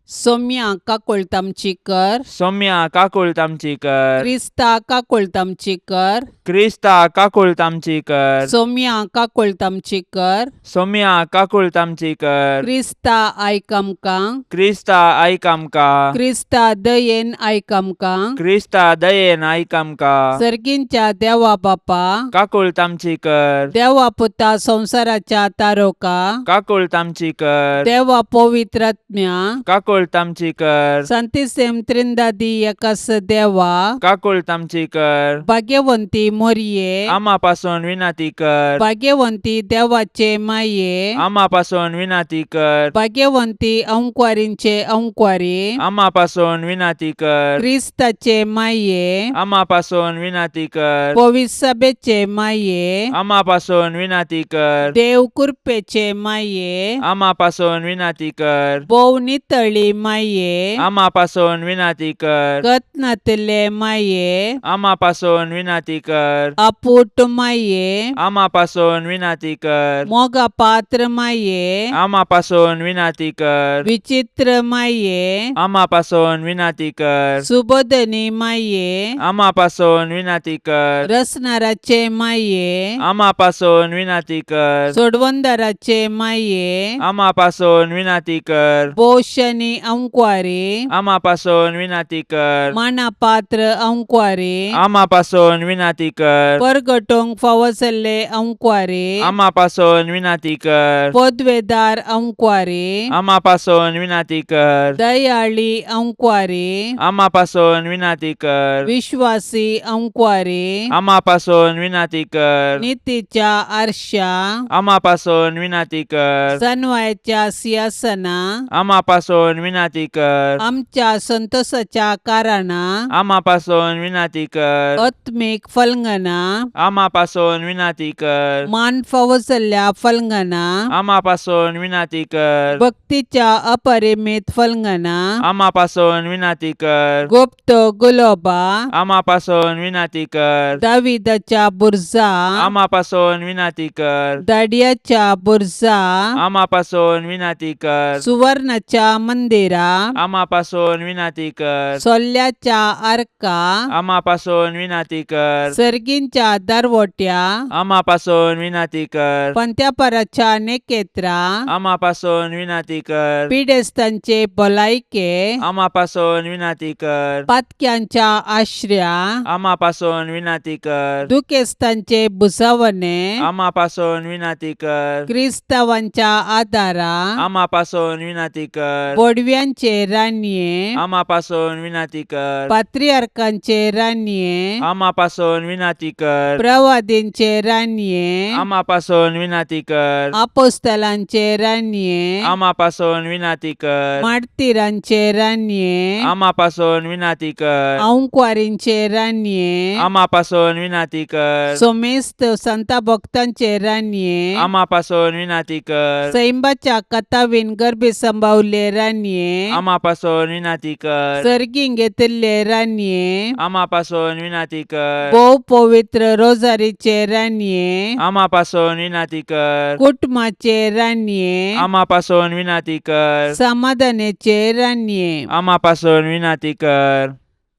सोम्या काकुळट आमची कर. सौम्या काकुळट आमची कर. क्रिस्ता काकुळट आमची कर. क्रिस्ता काकुळट आमची कर. सोम्या काकुळट आमची कर. सौम्या काकुळट आमची कर. क्रिस्ता आयक आमकां. क्रिस्ता आयक आमकां. क्रिस्ता दयेन आयक आमकां. क्रिस्ता दयेन आयक आमकां. सर्गींच्या देवा बापा, काकुळट आमची कर. देवा पुता संवसाराच्या तारोका, काकुळट आमची कर. देवा पवित्रात्म्या, काकुळट काकुळट आमची कर. सांतिसेम त्रिंदादी एकास देवा, काकुळट आमची कर. भाग्यवंती मोरये, आमा पासून विनंती कर. भाग्यवंती देवाचे माये, आमा पासून विनंती कर. भाग्यवंती अंकवारींचे अंकवारी, आमा पासून विनंती कर. क्रिस्ताचे माये, आमा पासून विनंती कर. पविसभेचे माये, आमा पासून विनंती कर. देव कृपेचे माये, आमा पासून विनंती कर. भोव नितळी माये, आमा पासून विनंती कर. कत्नातले माये, आमा पासून विनंती कर. अपूट माये, आमा पासून विनंती कर. मोगा पात्र माये, आमा पासून विनंती कर. विचित्र माये, आमा पासून विनंती कर. सुबोधनी माये, आमा पासून विनंती कर. रसनाराचे माये, आमा पासून विनंती कर. सोडवंदाराचे माये, आमा पासून विनंती कर. पोषणी अंकवारी, आमा पासून विनंती कर. मानापात्र अंकवारी, आमा पासून विनंती कर. परगटोंक फावो जाल्ले अंकवारी, आमा पासून विनंती कर. पदवेदार अंकवारी, आमा पासून विनंती कर. दयाळी अंकवारी, आमा पासून विनंती कर. विश्वासी अंकवारी, आमा पासून विनंती कर. नितीच्या आरशा, आमा पासून विनंती कर. सनवायच्या सिंहासना, आमा पासून विनंती कर. आमच्या संतोषाच्या कारणा, आमा पासून विनंती कर. आत्मीक फलंगना, आमा पासून विनंती कर. मान फावो जाल्ल्या फलंगना, आमा पासून विनंती कर. भक्तीच्या अपरिमित फलंगना, आमा पासून विनंती कर. गुप्त गुलोबा, आमा पासून विनंती कर. दाविदाच्या बुरजा, आमा पासून विनंती कर. दाडियाच्या बुरजा, आमा पासून विनंती कर. सुवर्णाच्या मंदिरा, आमा पासून विनंती कर. सोल्ल्याच्या आर्का, आमा पासून विनंती कर. सर्गींच्या दरवट्या, आमा पासून विनंती कर. पंत्यापराच्या नेकेत्रा, आमा पासून विनंती कर. पिडेस्तांचे भलायके, आमा पासून विनंती कर. पातक्यांच्या आश्र्या, आमा पासून विनंती कर. दुखेस्तांचे भुजावणे, आमा पासून विनंती कर. क्रिस्तावांच्या आदारा, आमा पासून विनंती कर. बोडव्यांचे रानये, आमा पासून विनंती कर. पात्रियार्कांचे रानये, आमा पासून विनंती कर. प्रवादींचे रानये, आमा पासून विनंती कर. आपोस्तलांचे रानये, आमा पासून विनंती कर. मार्तीरांचे रानये, आमा पासून विनंती कर. अंकवारींचे रानये, आमा पासून विनंती कर. सोमेस्त संता भक्तांचे रानये, आमा पासून विनंती कर. सैंबाच्या कथावीन गर्भी संभावले रानये, आमा पासून विनंती कर. सर्गीं घेतिल्ले रानये, आमा पासून विनंती कर. भोव पवित्र रोजारीचे रानये, आमा पासून विनंती कर. कुटुंबाचे रानये, आमा पासून विनंती कर. समाधानाचे रानये, आमा पासून विनंती कर.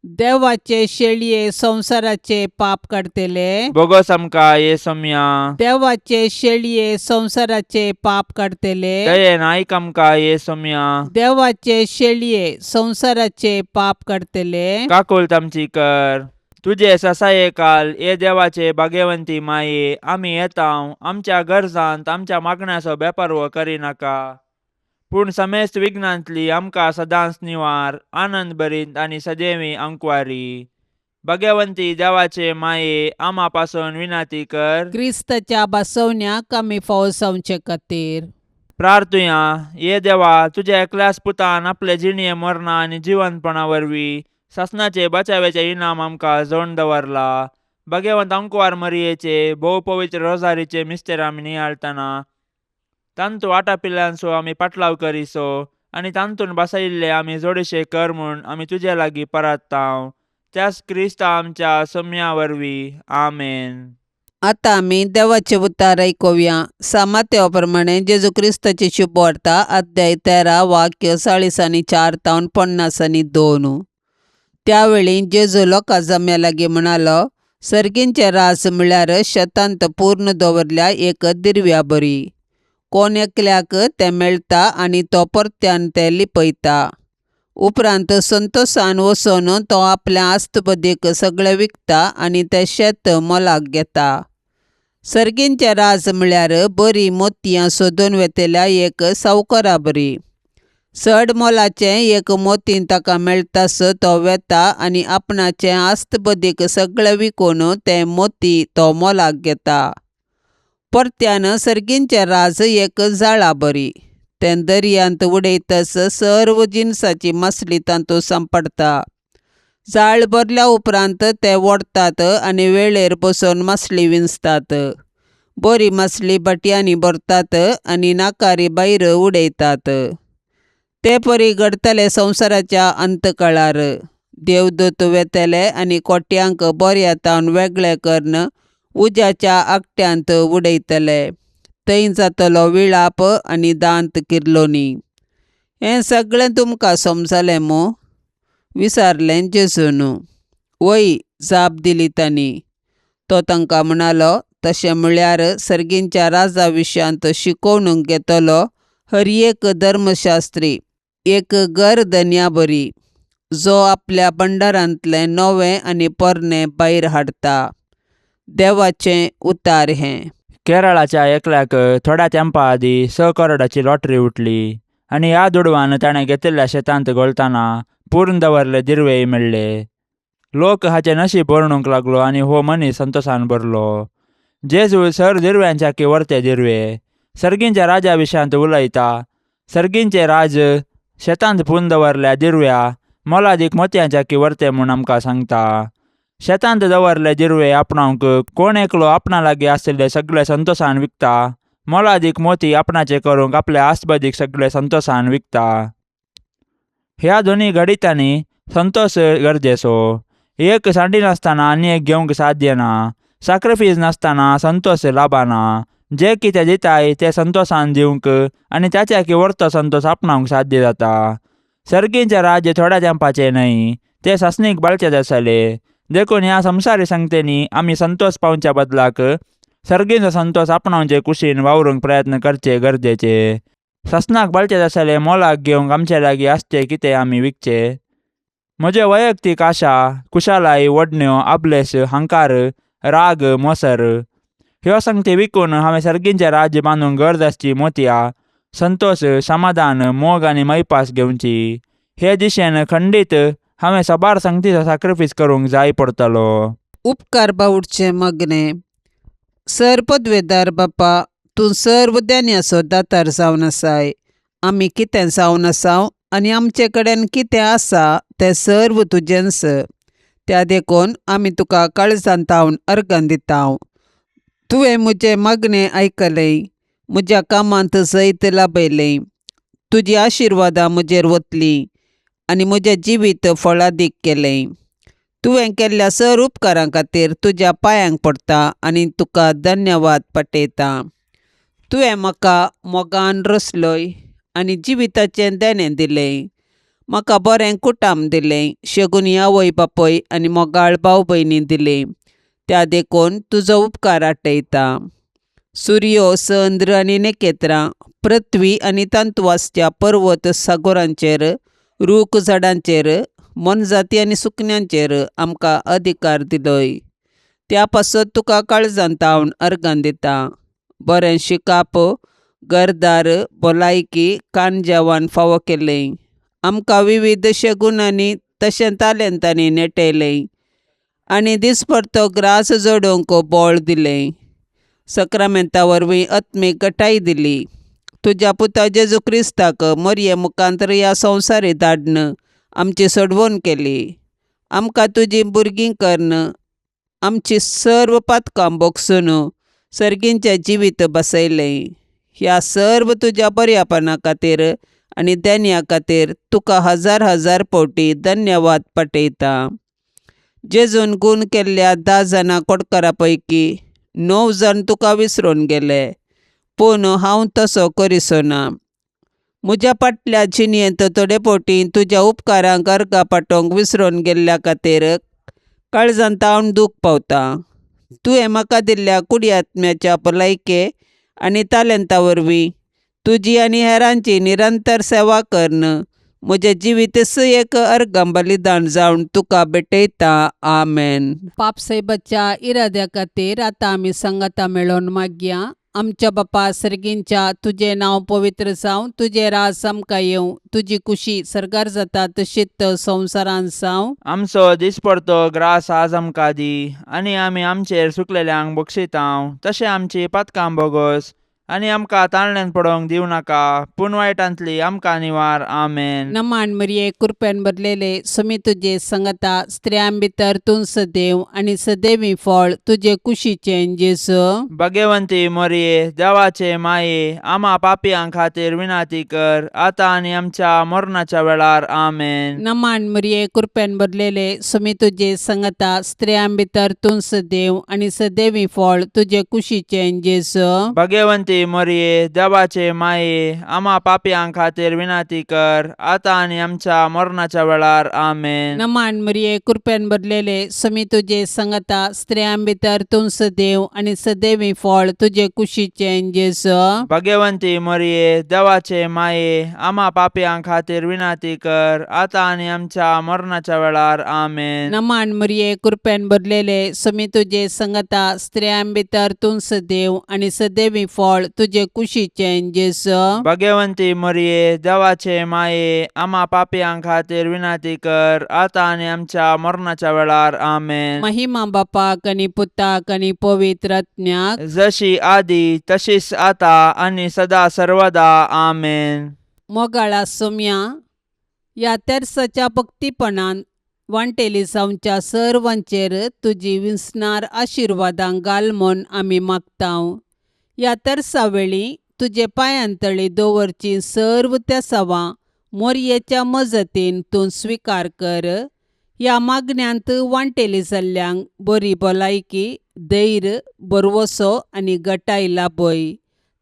देवाचे शेळये संवसाराचे पाप काडतले, बोगस आमकां ये सोम्या. देवाचे शेळये संवसाराचे पाप काडतले, दयेन आयक आमकां ये सोम्या. देवाचे शेळये संवसाराचे पाप काडतले, काकुळट आमची कर. तुजे ससाये काल ये देवाचे भाग्यवंती माये, आमी येता आमच्या गरजांत आमच्या मागण्याचो बेपर्व करिनाका, पूण समेस्त विघ्नांतली आमकां सदांच निवार, आनंद भरीत आनी सदैवी अंकवारी. भाग्यवंती देवाचे माये, आमा पासून विनंती कर. क्रिस्ताच्या बसवण्याक आमी फावो जावचे खातीर. प्रार्थुया. ये देवा, तुज्या एकल्याच पुतान आपले जिणये मरणा आनी जिवंतपणा वरवीं सासणाचे बचाव्याचे इनाम आमकां जोडून दवरला. भाग्यवंत अंकवार मरियेचे भोव पवित्र रोजारीचे मिस्तेर आमी नियाळटना तांतू आटापिल्ल्यांचो आमी पाटलाव करिसो आनी तांतून बसयिल्ले आमी जोडीशे कर म्हूण आमी तुजे लागीं परात्तांव, त्याच क्रिस्ता आमच्या सम्या वरवीं. आमेन. आता आमी देवाचे उतार आयकुया. सामात्या प्रमाणे जेजू क्रिस्ताची शुभवार्ता, अध्याय 13, वाक्य 44 तावन 52. त्यावेळी जेजू लोकां जम्या लागीं म्हणालो, सर्गींचे रास म्हळ्यार शेतांत पूर्ण दवरल्या एक दिरव्या बरी. कोण एकल्याक तें मेळटा आनी तो परत्यान तें लिपयता. उपरांत संतोसान वचून तो आपल्या आस्तबदीक सगळें विकता आनी तें शेत मोलाक घेता. सर्गींचें राज म्हळ्यार बरीं मोतयां सोदून वेतल्या एक सावकारा बरी. चड मोलाचें एक मोती ताका मेळटास तो वेता आनी आपणाचें आस्तबदीक सगळें विकून तें मोती तो मोलाक घेता. परत्यान सर्गींचें राज एक जाळा बरी. तें दर्यांत उडयतच सर्व जिनसाची मासली तातूंत सांपडटा. जाळ भरल्या उपरांत ते ओडटात आनी वेळेर बसून मासली विंचतात. बरी मासली बटयांनी भरतात आनी नाकारी भायर उडयतात. ते परी घडटलें संवसाराच्या अंतकाळार. देवदूत वेतले आनी कोट्यांक बऱ्या तावन वेगळे करून उज्याच्या आगट्यांत उडयतले. थंय जातलो विळाप आनी दांत किर्लोनी. हें सगळें तुमकां समजलें मूं? विचारलें जेजून. वय, जाप दिली तांणी. तो तांकां म्हणालो, तशें म्हळ्यार सर्गींच्या राजा विशयांत शिकोवणूक घेतलो हर एक धर्मशास्त्री एक घर धनया बरी, जो आपल्या भंडारांतलें नवें आनी पोरणें भायर हाडटा. देवाचें उतार हें. केरळाच्या एकल्याक थोड्या तेंपा आदीं 6 करोडाची लॉटरी उठली आनी ह्या दुडवान ताणें घेतिल्ल्या शेतांत घोळटना पुर्ण दवरले दिर्वेय मेळ्ळे. लोक हाचें नशीब वर्णूंक लागलो आनी हो मनीस संतोसान भरलो. जेजू सर दिर्व्यांच्या की वर्ते दिर्वे सर्गींच्या राजा विशयांत उलयता. सर्गींचे राज शेतांत पुर्ण दवरल्या दिर्व्या मोलादीक मोतयांच्या की वर्ते म्हूण आमकां सांगता. शेतांत दवरले दिर्वे आपणावंक कोण एकलो आपणा लागीं आशिल्ले सगळे संतोसान विकता. मोलादीक मोती आपणाचे करूंक आपल्या आसबदीक सगळे संतोसान विकता. ह्या दोनी घडितांनी संतोष गरजेचो. एक सांडिनासतना आनी एक घेवंक साध्य ना. साक्रिफीस नासतना संतोष लाभाना. जे कितें दिताय तें संतोसान दिवंक आनी ताच्या की वर्तो संतोष आपणावंक साध्य जाता. सर्गींचें राज्य थोड्या तेंपाचें न्हय, तें सासणीक बाळचें आसले. देखून ह्या संवसारी संगतेनी आमी संतोष पावच्या बदलाक सर्गींचो संतोष आपणावचे कुशीन वावरूंक प्रयत्न करचे गरजेचे. सासणाक बाळचें आसले मोलाक घेवंक आमचे लागीं आसचें कितें आमी विकचें. म्हज्यो वैयक्तीक आशा, कुशालाय, वडण्यो, आबलेस, हंकार, राग, मोसर ह्यो संगती विकून हांवें सर्गींचें राज्य बांदूंक गरज आसची मोतयां, संतोष, समाधान, मोग आनी मैपास घेवची. हे दिशेन खंडीत हांवें साबार संगतीचो साक्रिफीस करूंक जाय पडटलो. उपकार बावडचें मागणें. सर पदवेदार बापा, तूं सर्व ज्ञानाचो दातार जावन आसाय. आमी कितें जावन आसाव आनी आमचे कडेन कितें आसा तें सर्व तुजेंच. त्या देखून आमी तुका काळजांत तावन अर्गां दिताव. तुवें म्हजें मागणें आयकलें, म्हज्या कामांत जैत लाभयलें. तुजी आशिर्वादां म्हजेर वतलीं आनी म्हजें जिवीत फळादीक केलें. तुवें केल्ल्या सर उपकारां खातीर तुज्या पांयांक पडटा आनी तुका धन्यवाद पाठयता. तुवें म्हाका मोगान रचलोय आनी जिविताचें देणें दिलें. म्हाका बरें कुटाम दिलें, शेगून आवय बापूय आनी मोगाळ भाव भयणी दिली. त्या देखून तुजो उपकार आठयता. सुर्यो, चंद्र आनी नखेत्रां, पृथ्वी आनी तांतू आसच्या पर्वत सागोरांचेर, रूख झाडांचेर, मोनजाती आनी सुकण्यांचेर आमकां अधिकार दिलोय. त्या पासत तुका काळजांत तावन अर्गां दिता. बरें शिकाप, घरदार, भलायकी, कान जेवण फावो केलें. आमकां विविध शेगुणांनी तशें तालेंतांनी नेटयलें आनी दिसपडतो ग्रास जोडूंक बळ दिलें. सक्रामेंता वरवीं आत्मीक गटाय दिली. तुज्या पुता जेजू क्रिस्ताक मोरये मुखांतर ह्या संवसारी धाडन आमची सोडवण केली. आमकां तुजीं भुरगीं करून आमची सर्व पातकां भोगसून सर्गींचें जिवीत बसयलें. ह्या सर्व तुज्या बऱ्यापणा खातीर आनी देण्या खातीर तुका हजार हजार फावटी धन्यवाद पाठयता. जेजून गूण केल्ल्या 10 जाणां कोटकारां पैकी 9 जाण तुका विसरून गेले, पूण हांव तसो करिसो ना. म्हज्या फाटल्या जिणेंत थोडे फावटी तुज्या उपकारांक अर्गां पाठोवंक विसरून गेल्ल्या खातीर काळजांत तावन दूख पावता. तुवें म्हाका दिल्ल्या कुडी आत्म्याच्या भलायके आनी तालेंता वरवीं तुजी आनी हेरांची निरंतर सेवा करून म्हजें जिवीतच एक अर्गां बलिदान जावन तुका भेटयता. आमेन. पापसाहेबाच्या इराद्या खातीर आतां आमी सांगाता मेळोवन मागया. आमच्या बापा सर्गींच्या तुजें नांव पवित्र जावं, तुजें राज आमकां येवं, तुजी कुशी सर्गार जाता तशीच संवसारांत जावं. आमचो दिसपडतो ग्रास आज आमकां दी आनी आमी आमचेर सुकलेल्यांक बक्षितांव तशें आमची पातकां बोगोस आनी आमकां ताळण्यान पडोवंक दिवं नाका पूण वायटांतली आमकां निवार. आमेन. नमान मरिये, कृपेन भरलेले, सुमी तुजे संगता, स्त्रियां भितर तूं सदैव आनी सदैवी फळ तुजे कुशीचें जेजू. भगवंती मोरये, देवाचे माये, आमा पापयां खातीर विनाती कर आतां आनी आमच्या मरणाच्या वेळार. आमेन. नमान मरिये, कृपेन भरलेले, सुमी तुजे संगता, स्त्रियां भितर तूं सदैव आनी सदैवी फळ तुजे कुशीचें जेजू. भगवंती मोरये, देवाचे माये, आमा पापयां खातीर विनाती कर आतां आनी आमच्या मरणाच्या वेळार. आमेन. नमान मरिये, कृपेन भरलेले, सुमी तुजे संगता, स्त्रियां भितर तूं सदैव आनी सदैवी फळ तुजे कुशीचें जेजू. भगवंती मोरये, देवाचे माये, आमा पापयां खातीर विनाती कर आतां आनी आमच्या मरणाच्या वेळार. आमेन. नमान मरिये, कृपेन भरलेले, सुमी तुजे संगता, स्त्रियां भितर तूं सदैव आनी सदैवी फळ तुजे कुशीचें जेजू. भगवंती मोरये, देवाचे माये, आमा पापयां खातीर विनाती कर आतां आनी आमच्या मरणाच्या वेळार. आमेन. महिमा बापाक आनी पुताक आनी पवित्र आत्म्याक. जशी आदी तशीच आता आनी सदा सर्वदा. आमेन. मोगाळा सोम्या, ह्या तेर्साच्या भक्तीपणान वांटेली जावच्या सर्वांचेर तुजी विसणार आशिर्वादां घाल म्हूण आमी मागतांव. ह्या तेर्सा वेळी तुजे पांयांतळी दवरची सर्व तेसावां मोरयेच्या मजतीन तूं स्विकार कर. ह्या मागण्यांत वांटेली जाल्ल्यांक बरी भलायकी, धैर्य, भरवसो आनी गटाय लाभय.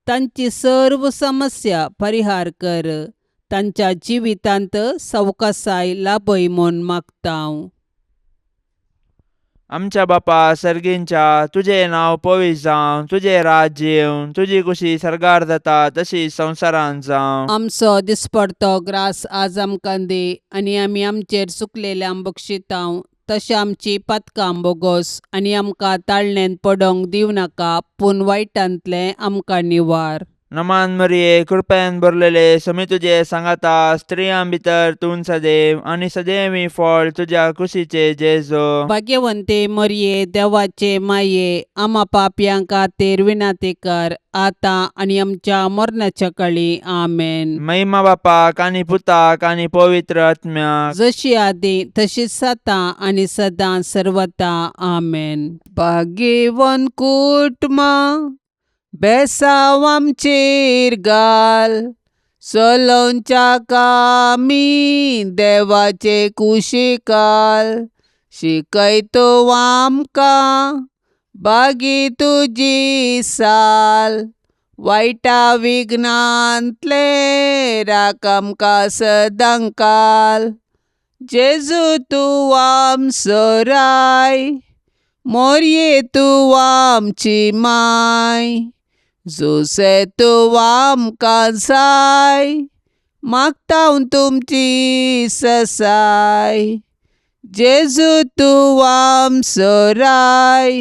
तांची सर्व समस्या परिहार कर. तांच्या जिवितांत सवकासाय लाभय म्हूण मागतांव. आमच्या बापा सर्गींच्या, तुजें नांव पवित्र जावं, तुजें राज्य येवं, तुजी कुशी सर्गार जाता तशी संवसारांत जावं. आमचो दिसपडतो ग्रास आज आमकां दी आनी आमी आमचेर चुकलेल्यांक बक्षितांव तशें आमची पातकां बोगोस आनी आमकां ताळणेंत पडोंक दिवं नाका पूण वायटांतलें आमकां निवार. नमान मरिये, कृपेन भरलेले, समी तुजे सांगाता, स्त्रियां भितर तूं सदैव आनी सदैवी फळ तुज्या कुशीचे जेजो. भाग्यवंते मरिये, देवाचे माये, आमा पापयां खातीर विनंती कर आतां आनी आमच्या मरणाच्या काळी. आमेन. महिमा बापाक आनी पुताक आनी पवित्र आत्म्याक. जशी आदी तशीच आतां आनी सदां सर्वता. आमेन. भाग्यवन कुटुंबा, बेसांव आमचेर घाल, चलोवच्या कामी देवाचे कुशिकाल, शिकयतो आमकां बागी तुजी साल, वायटा विघ्नांतले राख आमकां सदांकाल. जेजू तूं आमचो राय, मोरये तूं आमची माय, जुसे तूं आमकां जाय, मागता तुमची ससाय. जेजू तूं आमचो राय,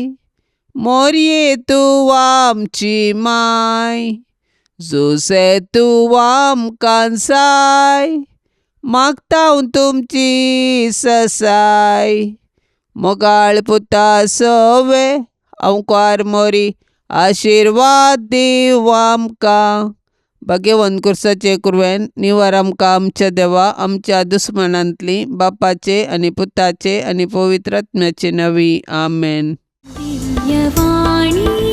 मोरये तूं आमची माय, जुसे तूं आमकां जाय, मागता तुमची ससाय. मोगाळ पुता सोवे अंकार मोरी, आशिर्वाद दीव आमकां. भाग्यवंत कुर्साचे कुरवेन निवार आमकां आमच्या देवा आमच्या दुस्मनांतली, बापाचे आनी पुताचे आनी पवित्र आत्म्याचे नवी. आमेन. दिव्यवाणी.